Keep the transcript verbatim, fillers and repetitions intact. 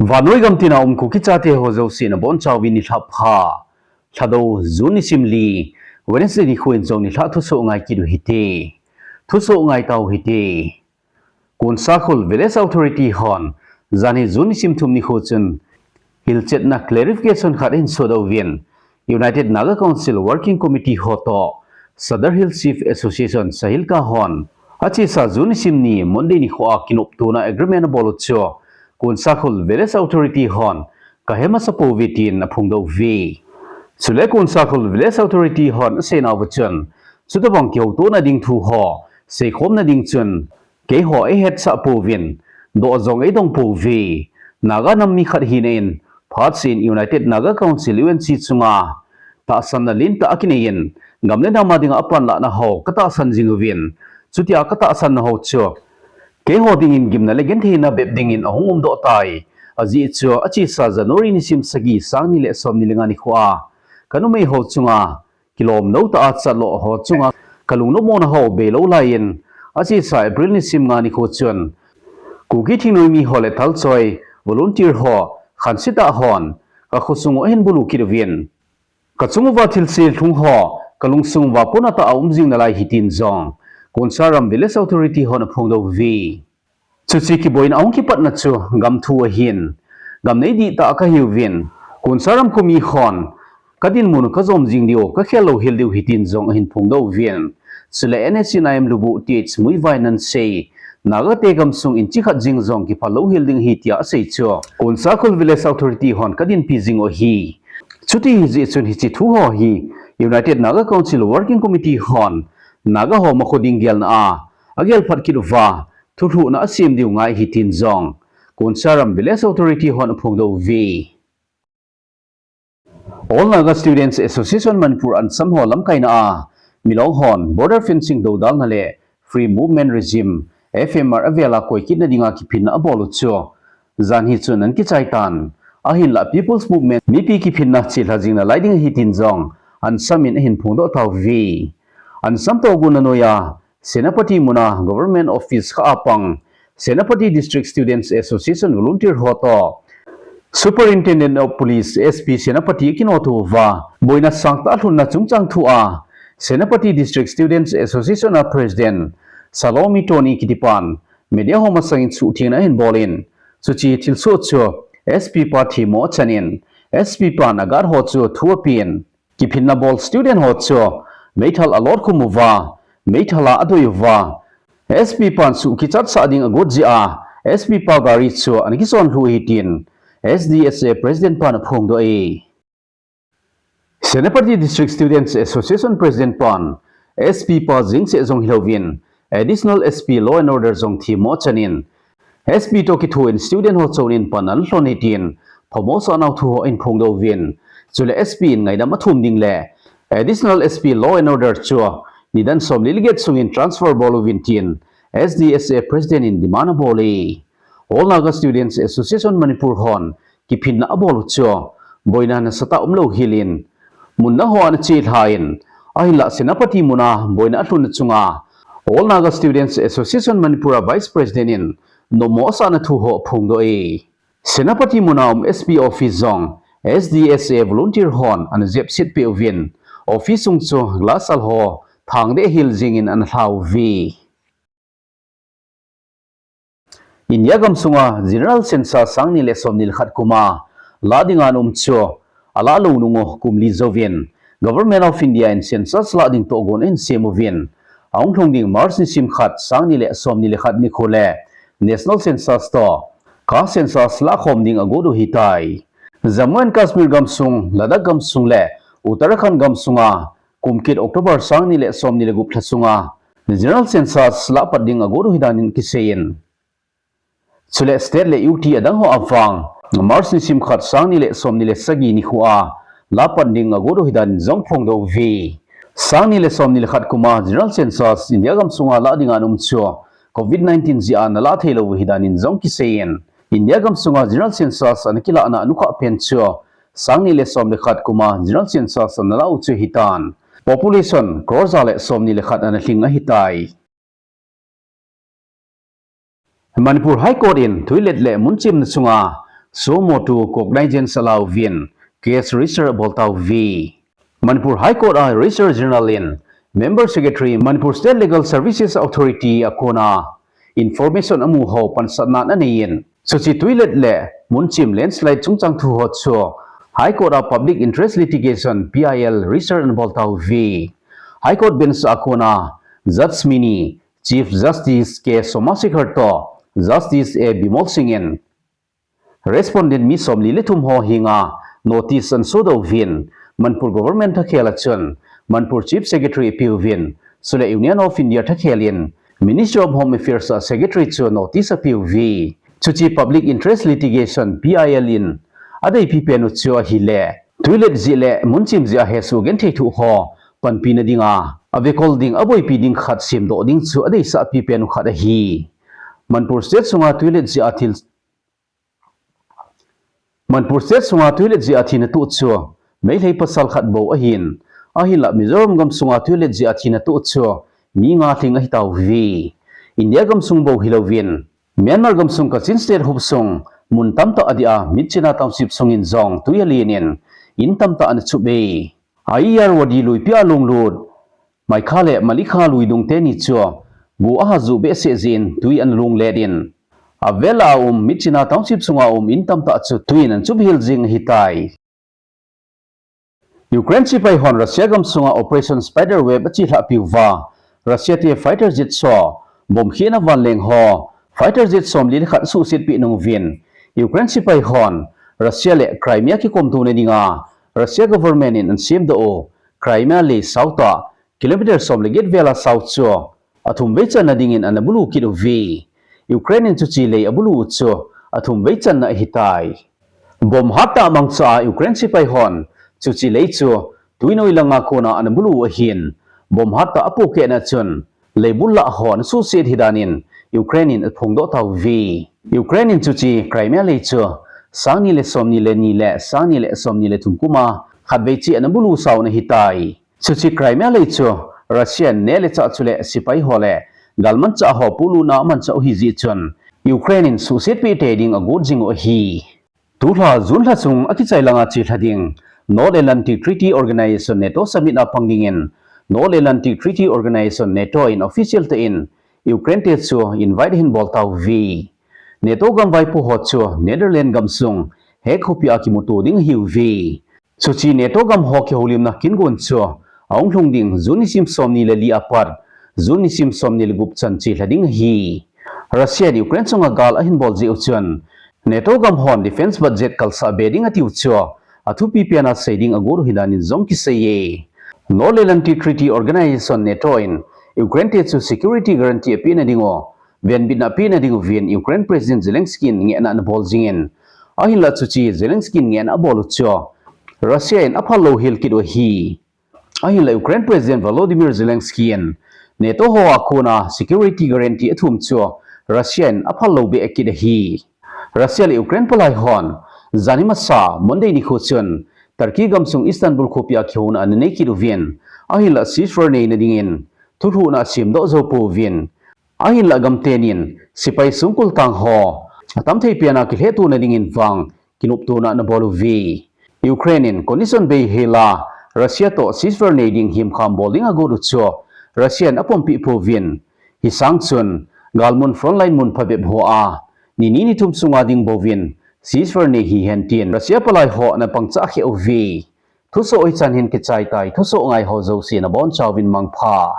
Vannoi gamtina um Kuki chate ho jouse nabonchauvin nilhah pha. Lhado June nisim li, Wednesday nikho in jong nilhah thusoh ngai kit u hite. Thusoh ngai tau hite. Konsakhul Village Authority hon, janhi June nisim thum nikho chun, hilchetna clarification khat ahin sodoh uvin, United Naga Council Working Committee ho toh, Sadar Hills Chief Association, SAHILCA hon, achesa June nisim ni Monday nikho a kinoptona agreement abol u chu, Konsakhul Village Authority hon, kahe masa pouve tin aphongdoh uve. Chule Konsakhul Village Authority hon aseinauva chun, chutobang kihoutona ding thu ho, seikhomna ding chun, keiho eihetsah pouvin, doh jong eidong pouve. Naga nam mi khat hina in, phatseh in United Naga Council, U N C chunga, tahsanna lentah akinei in, gam le nam a dinga apanlahna ho, katahsan jing uvin. Chutia katahsanna ho chu, keiho dingin gimna le gentheina bep dingin ahung umdoh tai. Ajeh chu, achesa January nisim sagi, sangni le somni le nga nikho a, kanumei ho chunga, kilomlou tah a chatloh ho chunga kalung nomna ho beilou laiyin, achesa April nisim nga nikho chun, Kuki thingnoimi ho le thalchoi, volunteer ho, khansetah hon, kakhosung u ahin bulu kit uvin, kachung uva thilse lhung ho, kalungsung uva pona tah a um jing nalai ahi tin jong, Konsaram Village Authority hon aphongdoh uve. Chuche kiboina ahung kipatna chu gam thu ahin, gam nei dihtah kahiuvin, Konsaram khomi hon, kadinmun u kajom jing diu, kakhel louhel diu ahi tin jong ahin phongdoh uvin. Chule N S C N I M lubuh T H Muivah in asei, Naga te gamsung inch khat jing jong kiphal louhel ding ahi tia asei chu, Konsakhul Village Authority hon kadinpi jing u ahi. Chuti ahijeh chun hiche thu ho hi, United Naga Council Working Committee hon, Naga ho makho ding gelna a, agel phat kit uva, thulhuhna asem diu ngai ahi tin jong, Konsaram Village Authority hon aphongdoh uve. All Naga Students Association Manipur ANSAM ho lamkaina a, milong hon border fencing dodalna le Free Movement Regime, F M R, avela koikitna dinga kiphinna abol u chu, janhi chun ana kichai tan. Ahinlah People's Movement mipi kiphinna chelha jing nalai ding ahi tin jong, ANSAM in ahin phongdoh tauve. ANSAM tohgon a noiya, Senapati muna Government Office kha a pang, Senapati District Students Association volunteer ho toh, Superintendent of Police, S P, Senapati akinoto uva, boina sangtah alhunna chungchang thua, Senapati District Students Association a President, Salomi Tony kitipan, media ho masangin suhthengna ahin bolin, chuche thilsoh chu, S P pa themmo achanin, S P pan a guard ho chu thu apen, kiphinna bol student ho chu meithal alot khum uva, meithal a adoi uva, S P pan suh kichatsah ding agot jeh a, S P pa gari chu ana kichon lhu ahi tin, S D S A President pan aphongdoh e. Senapati District Students Association President pan, S P pa jeng seh jong hilouvin, Additional S P Law and Order jong themmo achanin, S P toh kithoin student ho chonin pan ana lhon e tin, phamo asah nau thu ho ahin phongdoh uvin, chule S P in ngaidam athum ding le Additional S P Law and Order chu nidan somli le get sungin transfer bol uvin tin, S D S A President in demand abol e. All Naga Students Association Manipur hon kiphinna abol u chu, boina nasatah umlou helin, munna hoa ana chelhan, ahinlah Senapati muna boina alhunna chunga, All Naga Students Association Manipur a Vice President in nommo asahna thu ho aphongdoh e. Senapati muna um S P office jong S D S A volunteer hon ana jepset peh uvin, office sung chu glass al ho thangdeh hel jengin ana lha uve. India gamsunga General Census sangni le somni le khat kuma lah dinga ana um chu, alah lou nung u kum li jouvin, Government of India in census lah ding tohgon ahin sem uvin, ahung lhung ding March nisim khat sangni le somni le khat nikho le National Census toh, Caste Census lahkhom ding agot u ahitai. Jammu and Kashmir gamsung, Ladakh gamsung le Uttarakhand gamsunga, kum kit October sangni le somni le gup lha sunga General Census lah pat ding agot u ahidan in kiseiyin. Chule state le U T adang ho avang, March nisim khat sangni le somni le sagi nikhoa lah pat ding agot u ahidan in jong aphongdoh uve. Sangni le somni le khat kuma General Census India gamsunga lah dinga ana um chu, covid nineteen jeh a ana lah thei lou u ahidan in jong kiseiyin. India gamsunga General Census ana kilahna anukhah pen chu, sangni le somni le khat kuma General Census ana lah u chu ahitan. Population crore ja le somni le khat ana lhing ahitai. Manipur High Court in toilet le mun chemna chunga suo motu cognizance alauvin case register aboltauve. Manipur High Court a Registrar General in Member Secretary Manipur State Legal Services Authority a kona information amu ho pansatna aneiyin, chuche tuilet le munchim landslide chungchang thu ho chu High Court a Public Interest Litigation, P I L, register anaboltauve. High Court Bench a kona Judge mini Chief Justice K Somashekar to Justice A Bimol Singh in respondent mi somli le thum ho henga notice anasodoh uvin, Manipur Government thakhel a chun Manipur Chief Secretary apeuvin, chule Union of India thakhel in Ministry of Home Affairs a Secretary chu notice apeuve. Chuche Public Interest Litigation, P I L in adeipi pen u chu ahile, tuilet jeh le munchim jeh a hesoh genthei thoh ho panpina dinga avekol ding, aboipi ding khat semdoh ding chu adeisahpi pen u khat ahi. Manipur State sunga tuilet jeh a thil Manipur State sunga tuilet jeh a thina toh chu Meitei pasal khat bou ahin, ahinla Mizoram gamsunga tuilet jeh a thina toh chu mi nga lhing ahitauve. India gamsung bou hilouvin, Myanmar gamsung Kachin State hopsung mun tamtah a dia Myitkyina Township sungin jong tui alen in, in tamtah ana chupbe. Irrawaddy luipi a lunglut Maikha le Malikha luidung teni chu go ahajuh behseh jeh in tui ana lunglet in, avel a um Myitkyina Township sunga um in tamtah chu tuiyin ana chup hel jing ahitai. Ukraine sepai hon Russia gamsunga Operation Spiderweb achelhah piuva, Russia te fighter jet ho, bomb khehna vanleng ho, fighter jet somli le khat asuhsetpi nung uvin, Ukraine sepai hon Russia le Crimea kikomtona dinga Russia government in anasemdoh u Crimea lei south a kilometer som le get vel a south chu athum vei channa dingin ana bulu kit uve. Ukraine in chuche lei abulu u chu athum vei channa ahitai. Bomb hattah mangcha a Ukraine sepai hon chuche lei chu tuinoi langa kona ana bulu u ahin, bomb hattah apohkehna chun leibul lah ho ana suhset hidan in Ukraine in aphongdoh tauve. Ukraine in chuche Crimea lei chu sangni le somni le ni le sangni le somni le thum kuma khatvei cheh ana bulu sau ana hitai. Chuche Crimea lei chu Russia in neh le chah chule sepai ho le galmanchah ho polut na amanchah u ahijeh chun Ukraine in suhsetpi tei ding agot jing u ahi. Tulha June lha sung akichai langa chelha ding North Atlantic Treaty Organization, NATO summit a pang dingin North Atlantic Treaty Organization, NATO in official tah in Ukraine te chu invite ahin bol tauve. NATO gam vaipo ho chu Netherlands gamsung Hague khopi a kimuto ding ahiuve. Chuche NATO gam ho kihoulimna kin gon chu ahung lhung ding June nisim somni le li a pat June nisim somni le gup chan chelha ding ahi. Russia in Ukraine chunga gal ahin bol jeh u chun NATO gam hon defense budget kalsah be ding atiu chu athupi pen a sei ding agot u ahidan in jong kiseiye. North Atlantic Treaty Organization, NATO in Ukraine te chu security guarantee apehna ding u, venbitna apehna ding uvin Ukraine President Zelensky in ngehna anabol jingin, ahinlah chuche Zelensky in ngehna abol u chu Russia in aphal lou hel kit u ahi. Ahinlah Ukraine President Volodymyr Zelensky in NATO ho a kona security guarantee athum chu Russia in aphal lou be akit ahi. Russia le Ukraine palai hon jani masa Monday nikho chun Turkey gamsung Istanbul khopi a kihouna ana nei kit uvin, ahinlah ceasefire neina dingin thulhuhna asemdoh jou pouvin, ahinlah gam tenin sepai songkul tang ho atam thei pen a kilhehtona dingin vang kinoptona anabol uve. Ukraine in condition bei hela Russia toh ceasefire nei ding himkham bol ding agot u chu Russia in apompi pouvin, hisang chun galmun frontline mun phabep hoa nini nithum sunga ding bouvin ceasefire nei hihen tin Russia palai ho ana pangchah kheh uve. Thusoh hichan hin kichai tai, thusoh ngai ho jouse nabonchauvin mangpha.